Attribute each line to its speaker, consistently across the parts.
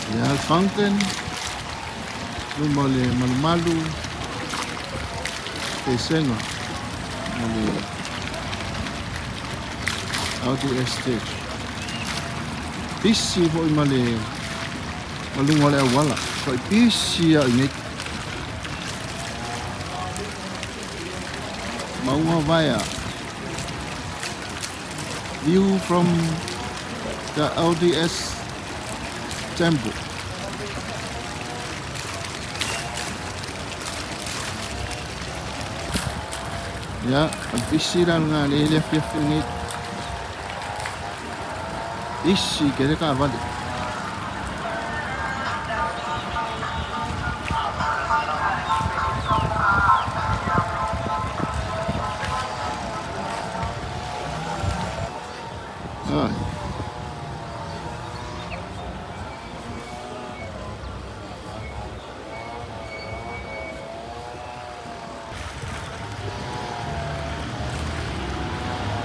Speaker 1: Ia, le fountain, luma o le malumalu, pesega o le LDS Church. Pisi foi ma le ma luga o le auala. Foi pisi au i nei. Mauga Vaea. View from the LDS Temple. Ia, o le pisi la lena lea i le afiafi lenei. Pisi tele taavale. Ai.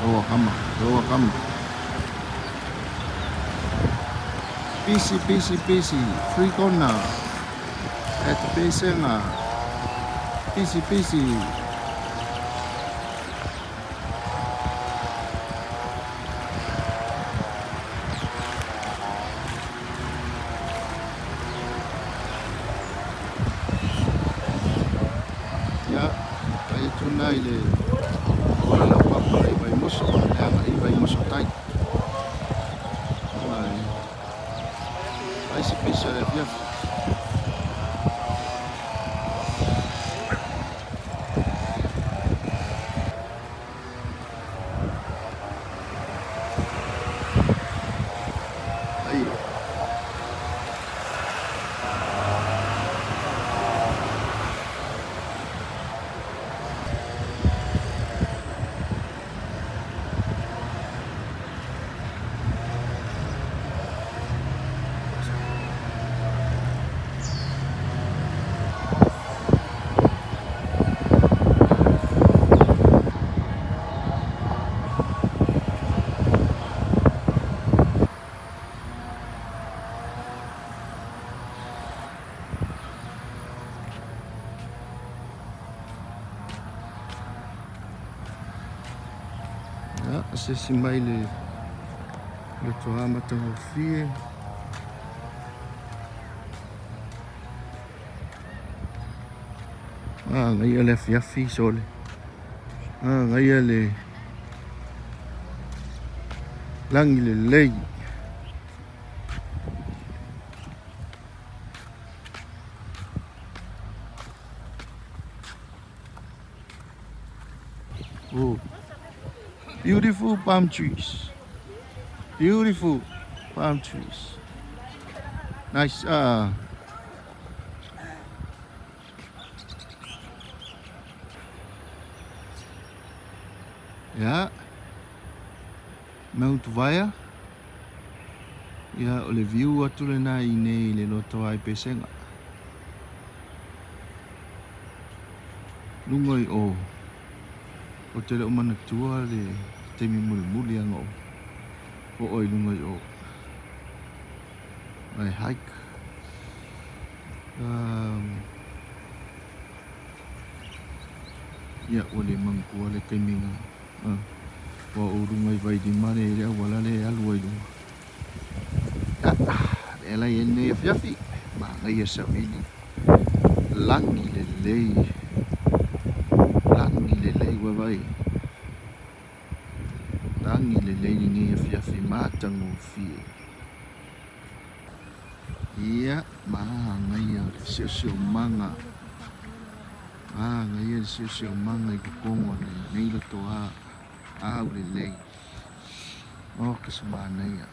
Speaker 1: Loa kama, loa kama. Pisi, pisi, pisi, free corner. At Pesega. Pisi, pisi. Ia, tai atu lena i le auala laupapa i Vaimoso, le agai i Vaimoso tai. Ai se pisa le afiafi. Ai. Ia, asiasi mai le lotoa matagofie. Manaia le afiafi sole. Manaia le lagi lelei. Oh, beautiful palm trees. Beautiful palm trees. Nice. Ia, Mount Vaea. Ia, o le view atu lena i nei i le loto ai Pesega. Luga i o, o te le o manatua le taimi mulimuli ana o oo i luga i o. I hike. Um, ia, ua le manatua le taimi na. Uh, ua ou luga i Vailima le le auala le alu ai luga. Ia, lea la i ai lenei afiafi, manaia savili. Lagi lelei. Lagi lelei ua vai. Lagi lelei lenei afiafi matagofie. Ia, manaia le siosiomaga. Manaia le siosiomaga i totonu o lenei lotoa aulelei. O, ka se manaia.